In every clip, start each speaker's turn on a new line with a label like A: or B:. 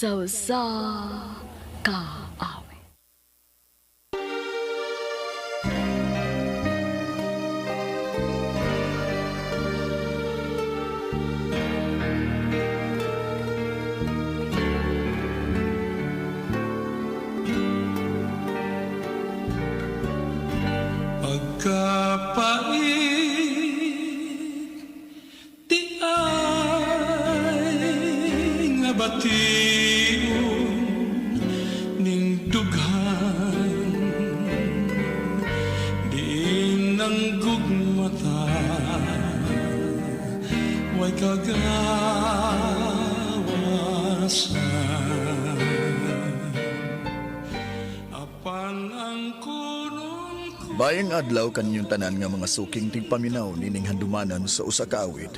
A: Sa usa ka awit.
B: Pagkapait ti ay nga bation ning dughan diin ang gugmata way kagawasan apan ang kunon ko.
C: Bayang adlaw kaninyong tanan nga mga suking tigpaminaw nining handumanan sa usa ka awit.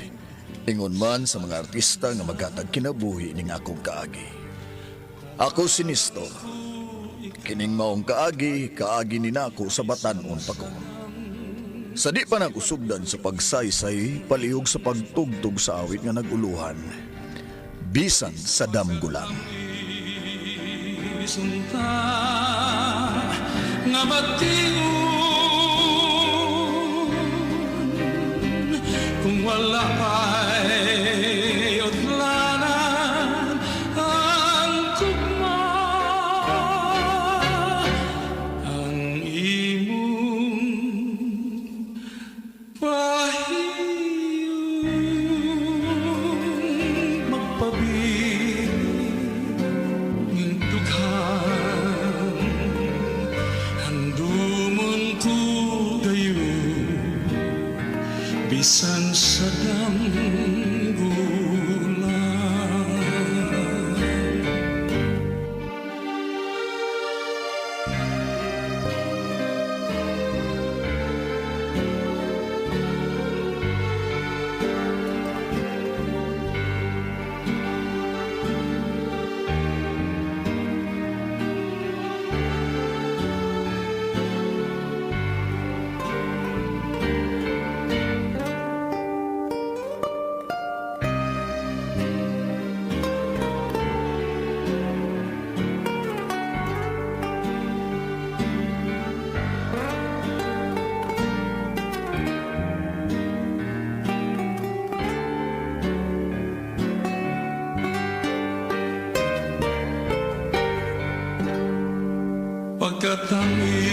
C: Ingon man sa mga artista nga maghatag kinabuhi ning akong kaagi. Ako si Nestor. Kining maong kaagi, kaagi ni nako sa batan-on pa ko. Sa di pa nagusugdan sa pagsaysay, palihog sa pagtugtog sa awit nga naguluhan. Bisan sa damgulang.
B: Isunta nga bation kung wala pa'y utlanan ang gugma ang imong pahiyong magpabilin ning dughan handumon ko gayon bisan sa damgulan.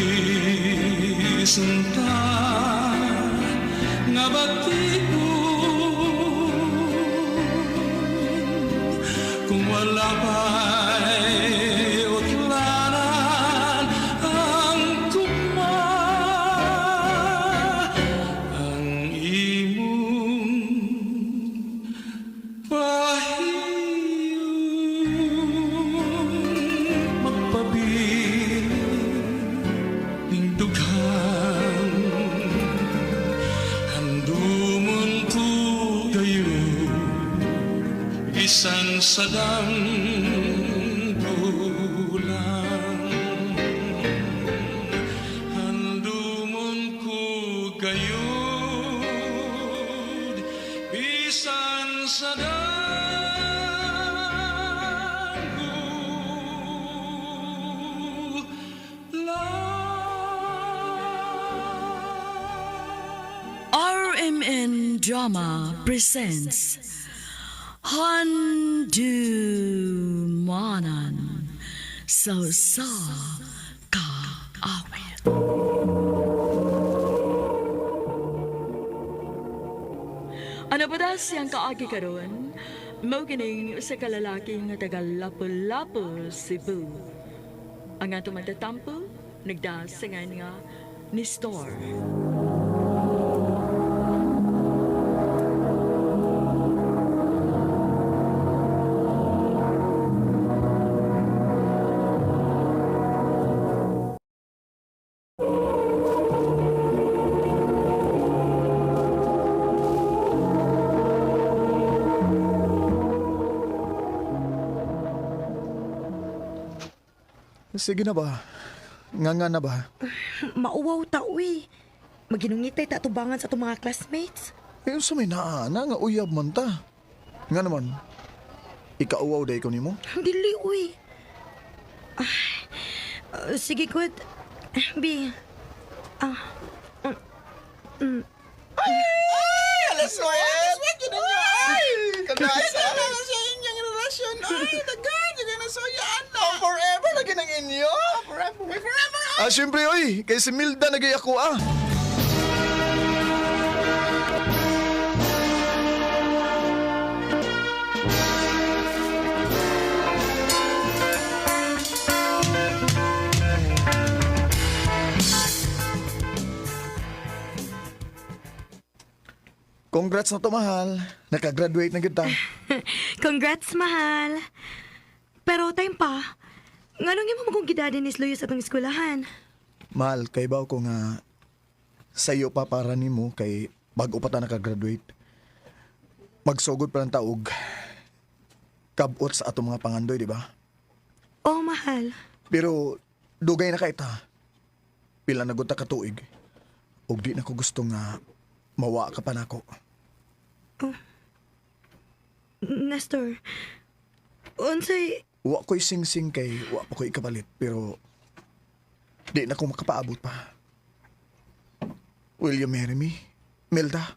B: Pagkatamis ta nga bation kung wala pa'y utlanan ang gugma ang imong pahiyong magpabilin ning dughan handumon ko gayon bisan sa damgulan handumon ko gayud bisan sa damgulan.
A: RMN Drama presents Handumanan sa usa ka awit. Ano ba da siyang kaagi karon? Mao kining usa ka lalaki nga taga Lapu-Lapu, Cebu. Ang atong matatampo, nagdasingan nga ni Store.
C: Sige na ba? Nga nga na ba?
D: Mauwaw ta, uy. Maginungitay ta atubangan sa atong mga classmates.
C: Eh, sa may naa na nga uyab man ta. Nga naman, Ikauwaw day ko nimo?
D: Dili, uy. Ay, sige, good. B.
E: Alas 9! Ay! Kanasa! Sa inyong relasyon. Ay, dagan! Dagan na soya. Ano? Forever na ginang inyo. Forever. Forever.
C: Ah, siyempre, oy. Kay si Milda nagay ako, ah. Congrats na to, mahal. Nakagraduate na kita.
D: Congrats, mahal. Pero time pa. Nganong imo mo kong gidadin ni Luyo sa atong eskwelahan?
C: Mahal, kay ba ko nga sa iyo pa para nimo kay bago pa ta nakagraduate. Magsugod pa ng taog. Kabot sa atong mga pangandoy, di ba?
D: Oh, mahal.
C: Pero dugay na kay ta. Pila na gud ta ka tuig. Ug di na ko gusto nga mawa ka pa nako.
D: Nestor, unsay.
C: Wa ko'y sing-sing kay wa pa ko'y kapalit pero di na ko makapaabot pa. Will you marry me, Milda?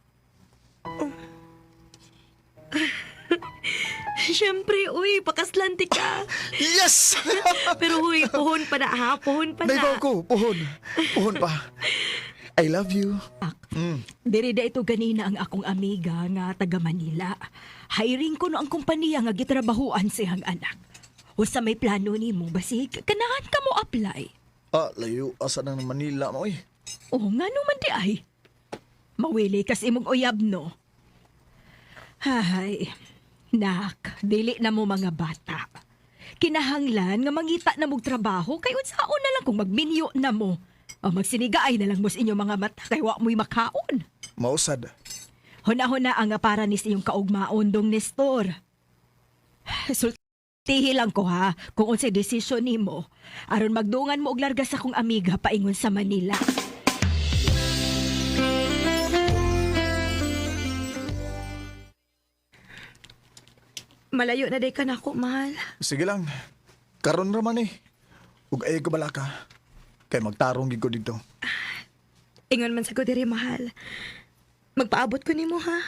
D: Siyempre, uy, pakaslanti ka.
C: Yes!
D: Pero uy, puhon pa na ha, puhon pa na.
C: Naibaw ko, puhon. Puhon pa. I love you.
F: Diri da ito ganina ang akong amiga nga taga Manila. Hiring ko no ang kompanya nga gitrabahuan siyang anak. Usa may plano nimo basig kanahan ka mo apply.
C: Ah, layo. Asa na ng Manila mo, eh.
F: O nga no man di ay. Mawili kas imong uyab no. Hay, nak, dili na mo mga bata. Kinahanglan nga mangita na mog trabaho kay unsaon na lang kung magminyo na mo. O magsinigaay na lang mo sa inyong mga mata kay wa mo'y makaon.
C: Mausad.
F: Huna-huna ang para ni sa iyong kaugmaon dong Nestor. Sultihi lang ko ha kung unsay desisyon nimo aron magdungan mo og larga sa akong amiga paingon sa Manila.
D: Malayo na day ka na ako, mahal.
C: Sige lang. Karon ra man eh. Ug ay kabala ka. Kay magtarong gid ko dito.
D: Ingon man sa ko diri, mahal. Magpaabot ko nimo ha.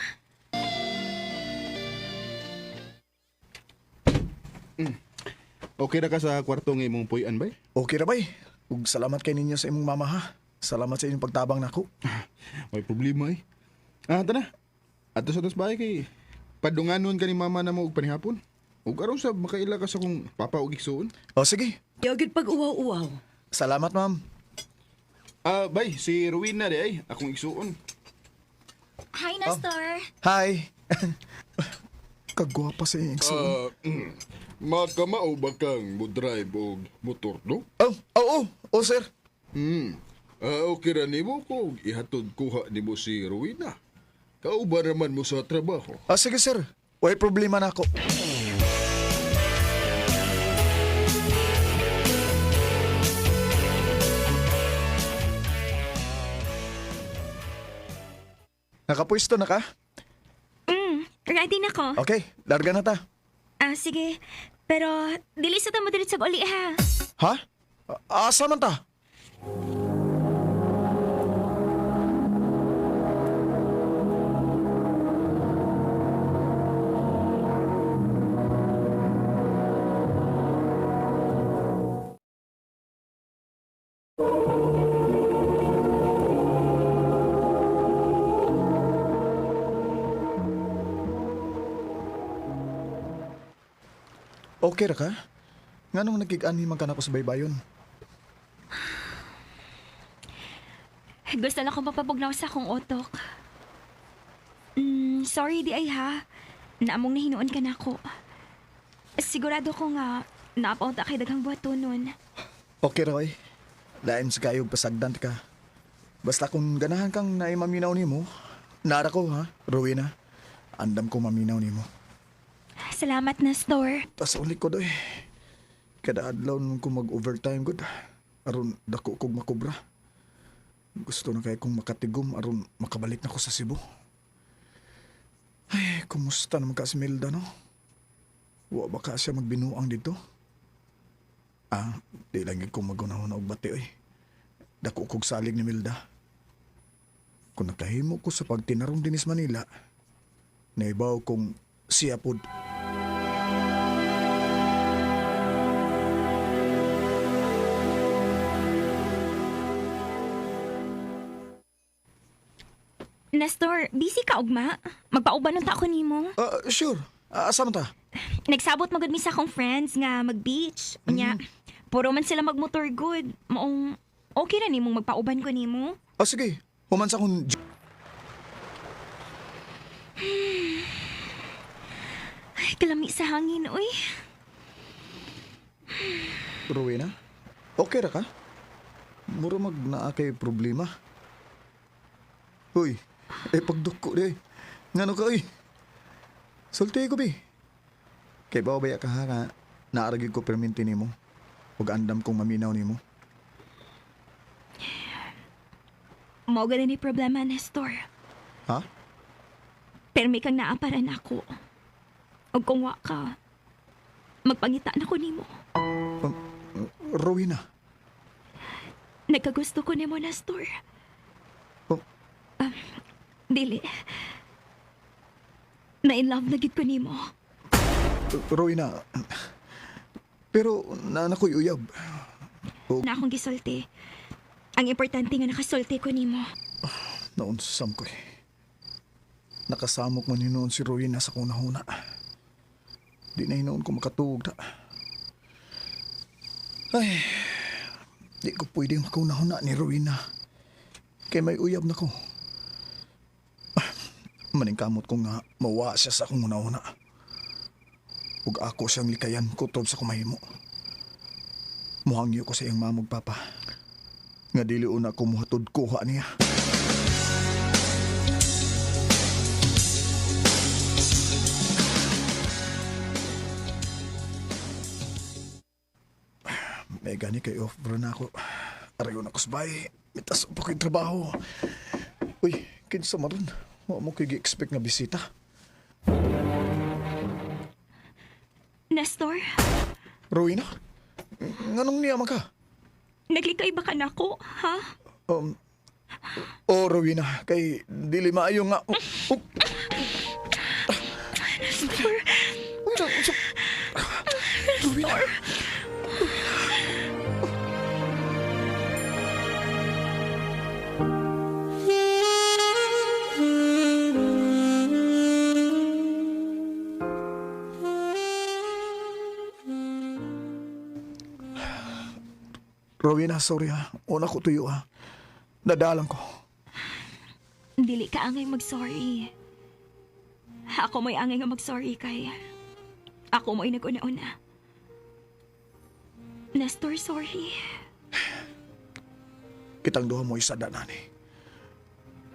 G: Okay ra ka sa kwarto nga imong puy-an bay?
C: Okay ra bay. Ug salamat kay ninyo sa imong mama ha. Salamat sa inyong pagtabang nako.
G: May problema eh. Ah, tana. Ato sa tas bahay kay padunganon ka ni mama na mo og panihapon. Ug aron sa makaila ka sa kong papa og igsuon.
C: O sige.
D: Yaw gyud pag uwaw-uwaw.
C: Salamat ma'am.
G: Ah, bay, si Rowena di ay akong igsuon.
H: Hi, Nestor.
C: Hi. Kagwapa sa iyong igsuon.
G: Ah, makamao ba kang mo drive og motor do?
C: Oh, oh, oh, oh sir.
G: Hmm. Ah, okay ra nimo ko ihatod kuha nimo si Rowena. Kauban raman mo sa trabaho.
C: Ah, sige sir. Way problema na ako. Nakapwesto na ka?
H: Ready na ko.
C: Okay, larga na ta.
H: Ah, sige. Pero, dili sa tamo dili sa uli ha.
C: Ha? Asa man ta? Okay ra ka? Nganong nagkig-anhi man ka nako sa baybayon?
H: Gusto lang akong mapabugnaw sa akong otok. Sorry di ay ha. Naamong nahinuon ka na ako. Sigurado ko nga, napaunta kay daghang buhato nun.
C: Okay ra oy. Lain sa kayo pasagdan ka. Basta kung ganahan kang naimaminaw nimo, nara ko ha, Rowena. Andam ko maminaw nimo.
H: Salamat, Nestor.
C: Tas ulit ko doy. Kada adlaw nun ko mag-overtime gud. Aron dako kog makobra. Gusto na kay kong makatigom aron makabalik na ko sa Cebu. Ay, kumusta naman ka si Milda no? Wa ba ka siya magbinuang dito? Ah, di lang gyud ko magunahon og bati oy. Dako kog salig ni Milda. Kung nakahimo ko sa pagtinarong dinis Manila, naibaw kong siya pod.
H: Nestor, busy ka ugma. Magpauban unta ko nimo.
C: Ah, sure. Ah, asa man ta?
H: Nagsabot magud mi sa akong friends nga mag-beach. Unya, puro man sila magmotor good. Maong okay ra nimong magpauban ko nimo.
C: Ah, sige. Human sa akong
H: Ay, kalami sa hangin, uy.
C: Rowena. Okay ra ka? Mura mag naa kay problema. Uy, eh pagduko di. Ngano ka uy? Sulti ko bi. Kay bao baya ka ha ka naaragi ko perminti nimo. Ug andam kong maminaw nimo.
H: Mao gani ni problema, Nestor.
C: Ha?
H: Permi kang naa para nako. Og kung wa ka, magpangita na ko nimo.
C: Rowena.
H: Nagkagusto ko nimo, Nestor.
C: Oh.
H: Dili. Na in love na gid ko nimo.
C: Rowena. Pero nana ko'y uyab.
H: Na akong gisulti. Ang importante nga nakasulti ko nimo.
C: Naunsam ko eh. Nakasamok man hinuon si Rowena sa kunahuna. Di na hinuon ko makatuog ta. Ay, di ko pwedeng makunahuna ni Rowena. Kay may uyab na ko. Ah, maningkamot ko nga mawa siya sa akong hunahuna. Ug ako siyang likayan kutob sa kumahimo. Muhangyo ko sa iyang mamog papa. Nga dili una ko muhatod kuha niya. May gani kay off bro na ako. Arayo na ko sa bahay. Mitas pa ko'y trabaho. Uy, kinsa man ron. Wa mo ko'y gi-expect nga bisita.
H: Nestor,
C: Rowena? Nganong niya man ka?
H: naglikay ba ka nako, ha?
C: Oh, Rowena, kay dili maayo nga. Oh, oh.
H: Nestor,
C: Unsa, unsa? Rowena. Rowena, sorry ha. Una ko tuyo ha. Nadalang ko.
H: dili ka angay mag-sorry. Ako mo'y angay nga mag-sorry kay ako mo'y nag-una-una. Nestor, sorry.
C: Kitang duha mo isa nani.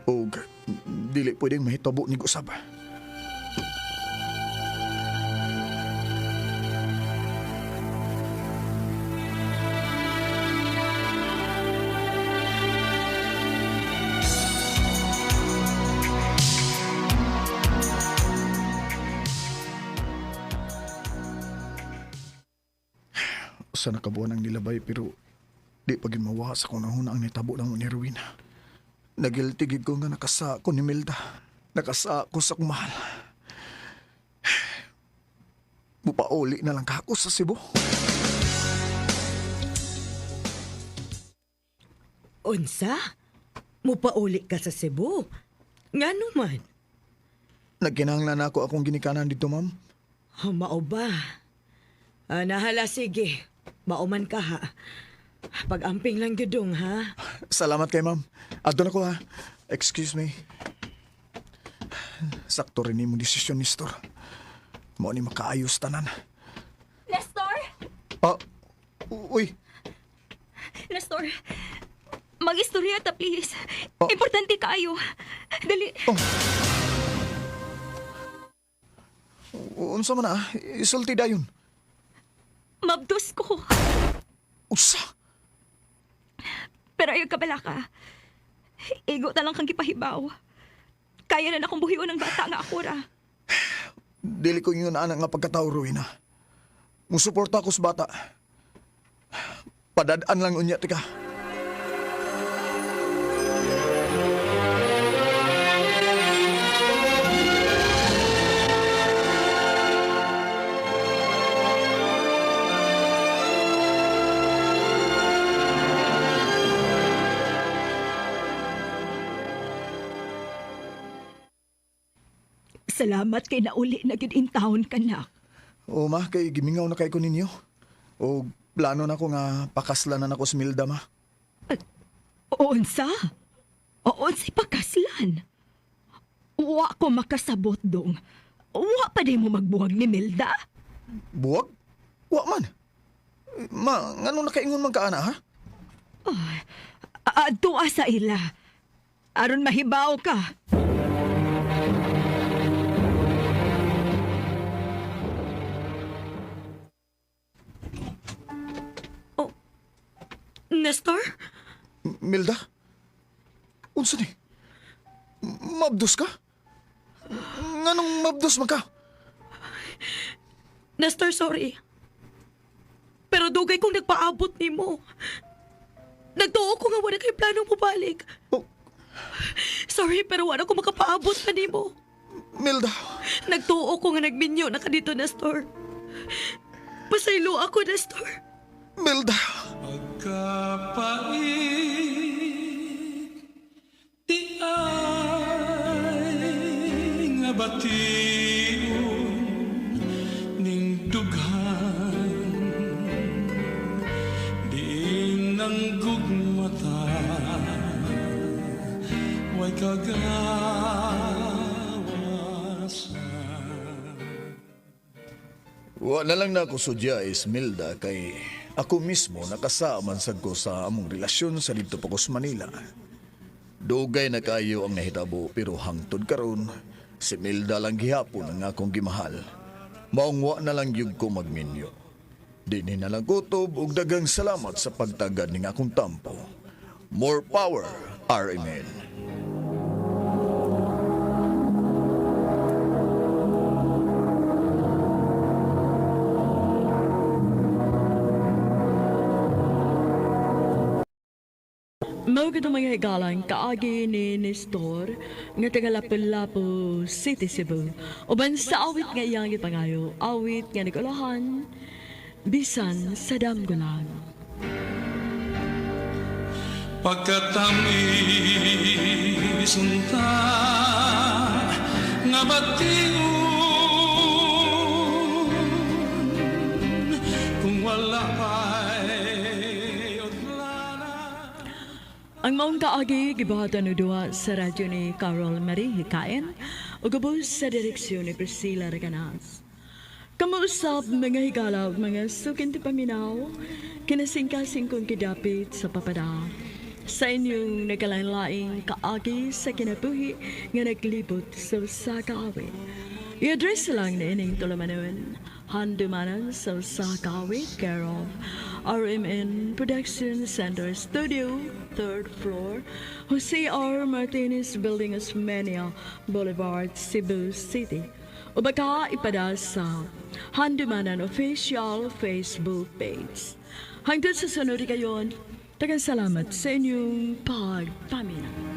C: Og dili pwedeng mahitabo ni usab. Usa na kabuan ang nilabay pero di pa gyud mawa sa kung nahuna ang nitabo ng ni Rowena. Nagilty gid ko nga nakasa ko ni Milda. Nakasa ko sa akong mahal. Mupauli na lang kako sa Cebu.
I: Unsa? Mupauli ka sa Cebu? Ngano man?
C: Nagkinahanglan na ako akong ginikanan dito, ma'am.
I: Oh, mao ba? Ah, nahala, sige. Mauman ka ha. Pag-amping lang gudong ha.
C: Salamat kay ma'am. Adto na ko ha. Excuse me. Sakto rin imong desisyon, Nestor. Mao ni makaayos tanan.
H: Nestor!
C: Ah, uy,
H: Nestor! Mag-istorya ta, please.
C: Oh.
H: Importante kaayo. Dali.
C: Unsa man ah? Isulti dayon.
H: Mabdos ko.
C: Usa!
H: Pero ayaw kabala ka. Igo ta lang kang gipahibaw. Kaya na akong buhion ng bata nga ako ra.
C: Dili ko yun anak nga pagkatao, Rowena. Musuporta ko sa bata. Padadaan lang unya, tika.
F: Salamat kay nauli na gyud in town ka na.
C: O ma, kay gimingaw na kay ko ninyo. O plano na ko nga pakaslan na nako si Milda, ma.
F: Unsa? Unsay pakaslan? Wa ko makasabot dong. Wa pa di mo magbuwag ni Milda?
C: Buwag? Wa man. Ma, ngano nakaingon man ka ana, ha?
F: Adto sa ila. Aron mahibaw ka.
D: Nestor?
C: Milda? Unsa ni? Mabdos ka? Nganong mabdos man ka?
D: Nestor, sorry. Pero dugay kong nagpaabot nimo. Nagtuo ko nga wala kay planong mobalik.
C: Oh,
D: Sorry, pero wala ko makapaabot pa nimo.
C: Milda,
D: Nagtuo ko nga nagminyo na ka dito, Nestor. Pasaylo ako, Nestor.
C: Milda.
B: Pagkapait Di ay nga bation Ning dughan Diin ang gugmata Way kagawasan.
C: Wa na lang na ako sudya is Milda kay ako mismo nakasaman sad ko sa among relasyon sa dito pa ko sa Manila. Dugay na kayo ang nahitabo pero hangtod karon si Milda lang gihapon ang akong gimahal. Maong wa na lang gyud ko magminyo. Dinhi na lang kutob ug daghang salamat sa pagtagad ning akong tampo. More power, RMN.
A: Mao gid ang mga higalan kaagi ni Nestor nga taga Lapu-Lapu City, Cebu. Uban sa awit nga iyang gipangayo, awit nga nagulahan bisan sa damgulan.
B: Pagkatamis unta nga bation kung wala pa'y utlana.
A: Ang maong kaagi gibuhatan og duha sa radyo ni Carol Marie Hikain ug ubos sa direksyon ni Priscilla Reganas. Kamuusap mga higala ug mga sukin ti paminaw, kinasingkasing kong kidapit sa papada. Sa inyong nagkalain-laing kaagi sa kinabuhi nga naglibot sa usa ka awit. I-address lang na ining tulumanon. Handumanan sa usa ka awit, care of RMN Production Center Studio, third floor, Jose R. Martinez Building, Osmeña Boulevard, Cebu City. O baka ipada sa Handumanan Official Facebook page. Hangtod sa sunod kayon, tagang salamat sa inyong pagpamina.